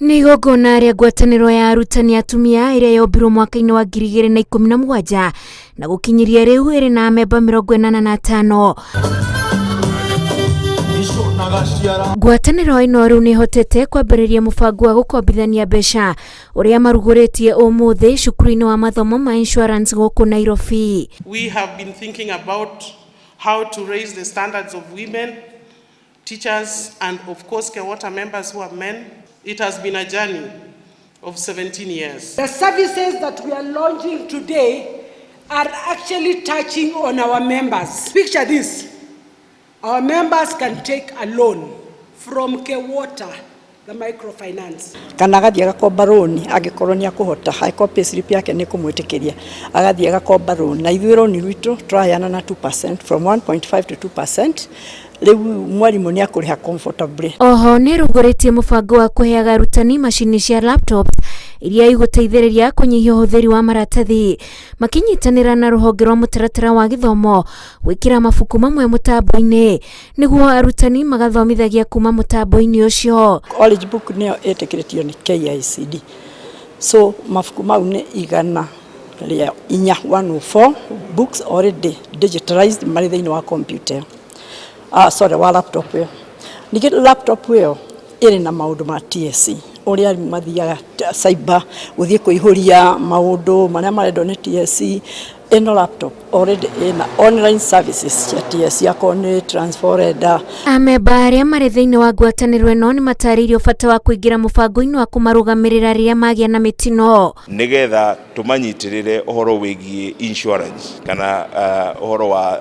Nĩ igongona rĩa ngwatanĩro ya arutani atumia ĩrĩa yombirwo mwaka-inĩ wa 2017 na gũkinyĩria rĩu ĩrĩ na amemba 85. Ngwatanĩro ĩno rĩu nĩ ĩhotete kwambĩrĩria mũbango wa gũkombithania mbeca ũrĩa marugũrĩtie ũmũthĩ cukuru-inĩ wa mathomo ma insurance gũkũ Nairobi. We have been thinking about how to raise the standards of women, teachers, and of course KEWOTA members who are men. It has been a journey of 17 years. The services that we are launching today are actually touching on our members. Picture this. Our members can take a loan from KEWOTA, the microfinance. Kana agathiĩ agakomba rũni angĩkorwo nĩ akũhota, angĩkorwo payslip yake nĩ kũmwĩtĩkĩria, agathiĩ agakomba rũni. Na ithuĩ rũni rwitũ tũraheana na 2%, from 1.5 to 2%. Rĩu mwarimũ nĩ akũrĩha comfortably. Oho nĩ ĩrugũrĩtie mũbango wa kũheaga arutani macini cia laptops iria igũteithĩrĩria kũnyihia ũhũthĩri wa maratathi, makĩnyitanĩra na rũhonge rwa mũtaratara wa gĩthomo gwĩkĩra mabuku mamwe mũtambo-inĩ nĩguo arutani magathomithagia kuma mũtambo-inĩ ũcio. Orange Book nĩyo ĩtĩkĩrĩtio nĩ KICD, so mabuku mau nĩ 104, 104 books already digitalized marĩ thĩinĩ wa computer, ah, sorry, wa laptop ĩyo. Ningĩ laptop ĩyo ĩrĩ na maũndũ ma TSC, ũrĩa arimũ mathiaga cyber gũthiĩ kũihũria maũndũ marĩa marendwo nĩ TSC. Ĩno laptop already ĩna online services cia TSC, akorwo nĩ transfer ũrenda. Amemba arĩa marĩ thĩinĩ wa ngwatanĩro ĩno nĩ matarĩirio bata wa kũingĩra mũbango-inĩ wa kũmarũgamĩrĩra rĩrĩa magĩa na mĩtino. Nigetha tũmanyitĩrĩre ũhoro wĩgiĩ insurance kana ũhoro wa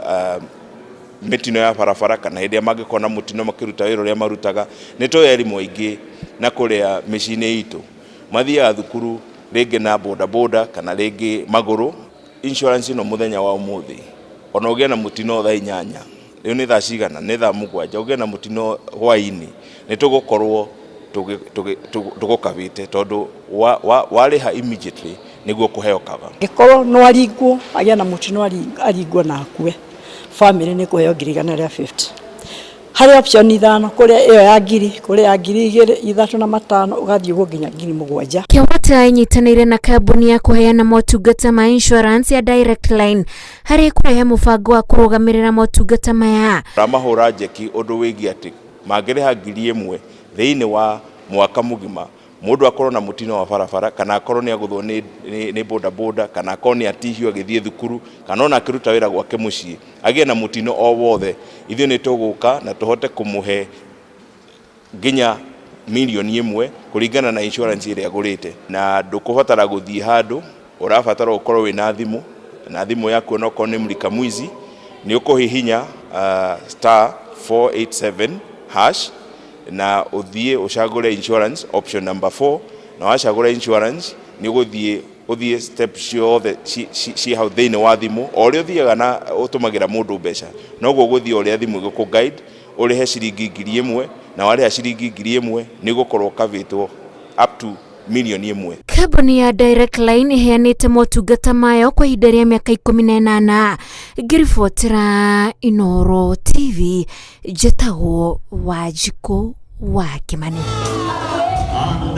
mĩtino ya barabara, kana hĩndĩ ĩrĩa mangĩkorwo na mũtino makĩruta wĩra ũrĩa marutaga. Nĩ tũĩ arimũ aingĩ na kũrĩa mĩciĩ-inĩ itũ mathiaga thukuru rĩngĩ na bodaboda kana rĩngĩ magũrũ. Insurance ĩno, mũthenya wa ũmũthĩ ona ũgĩe na mũtino thaa 8, rĩu nĩ thaa cigana? Nĩ thaa 7. Ũgĩe na mũtino hwaĩ-inĩ, nĩ tũgũkorwo tũgũkabĩte tondũ warĩha immediately nĩguo kũheo cover. Angĩkorwo no aringwo, agĩe na mũtino, aringwo na akue, family nĩ kũheo 150,000. Harĩ option ithano: kũrĩa ĩyo ya ngiri, kũrĩ ya 2000, 3500, ũgathiĩ ũguo nginya 7000. KEWOTA ĩnyitanĩire na kambuni ya kũheana motungata ma insurance ya Direct Line harĩ kũrehe mũbango wa kũrũgamĩrĩra motungata maya. Ramahũra njeki ũndũ wĩgiĩ atĩ mangĩrĩha 1000 thĩinĩ wa mwaka mũgima, mũndũ akorwo na mũtino wa barabara, kana akorwo nĩ agũthwo nĩ bodaboda, kana akorwo nĩ atihio agĩthiĩ thukuru, kana ona akĩruta wĩra gwake mũciĩ, agĩe na mũtino o wothe, ithuĩ nĩ tũgũka na tũhote kũmũhe nginya 1 million kũringana na insurance ĩrĩa agũrĩte. Na ndũkũbatara gũthiĩ handũ, ũrabatara ũkorwo wĩna thimũ, na thimũ yaku onokorwo nĩ mlika mwizi, nĩ ũkũhihinya *487# na ũthiĩ ũcagũre insurance option number 4. Na wacagũra insurance, nĩ ũgũthiĩ ũthiĩ step ciothe ci hau thĩinĩ wa thimũ, o ũrĩa ũthiaga na ũtũmagĩra mũndũ mbeca, noguo ũgũthiĩ ũrĩa thimũ ĩgũkũ guide ũrĩhe ciringi 1000. Na warĩha ciringi 1000, nĩ ũgũkorwo ũkavĩtwo up to 1 million. Kambuni ya Direct Line ĩheanĩte motungata mayo kwa ihinda rĩa mĩaka 18. Ngĩribotera Inooro TV, njĩtagwo Wanjikũ wa Kĩmani.